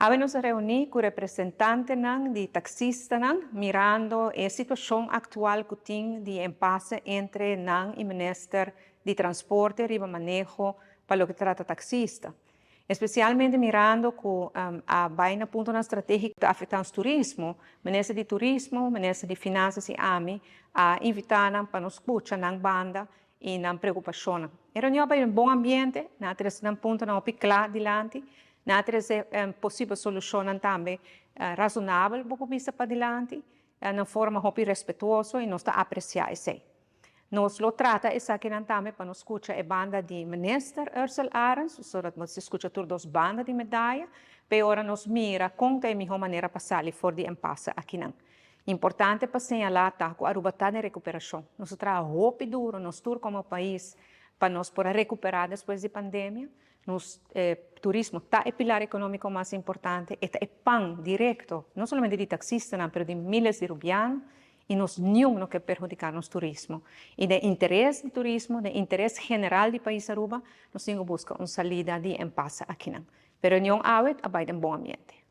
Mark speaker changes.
Speaker 1: Awe nos a reuni cu representantenan di taxistanan, mirando e situacion actual cu tin di impasse entre nan y Minister di Transporte riba maneho pa loke trata taxista. Especialmente mirando cu a bay na puntonan strategico ta afecta nos turismo, Minister di Turismo, Minister di Finanzas y ami a invita nan pa nos scucha nan banda y nan preocupacionnan. E reunion a bay den bon ambiente, nan a trece nan puntonan hopi cla dilanti, nan a trece posibel solucionnan tambe razonabel bo por bisa padilanti, na forma hopi respetuoso y nos ta aprecia esey. Nos lo trata esakinan tambe pa nos scucha e banda di Minister Ursell Arends, zodat nos scucha tur dos banda di medaya, p'e ora nos mira con ta e miho manera pa sali for di impasse akinan. Importante pa señala ta cu Aruba ta den recuperacion. Nos a traha hopi duro, nos tur como pais, pa nos por a recupera despues di pandemia. Nos turismo ta e pilar economico mas importante, e ta e pan directo, no solamente di taxistanan, pero di miles di Rubiano, y nos niun no ke perhudica nos turismo. Y den interes di turismo, den interes general di pais Aruba, nos tin cu busca un salida di impasse akinan. Pero reunion awe a bay den bon ambiente.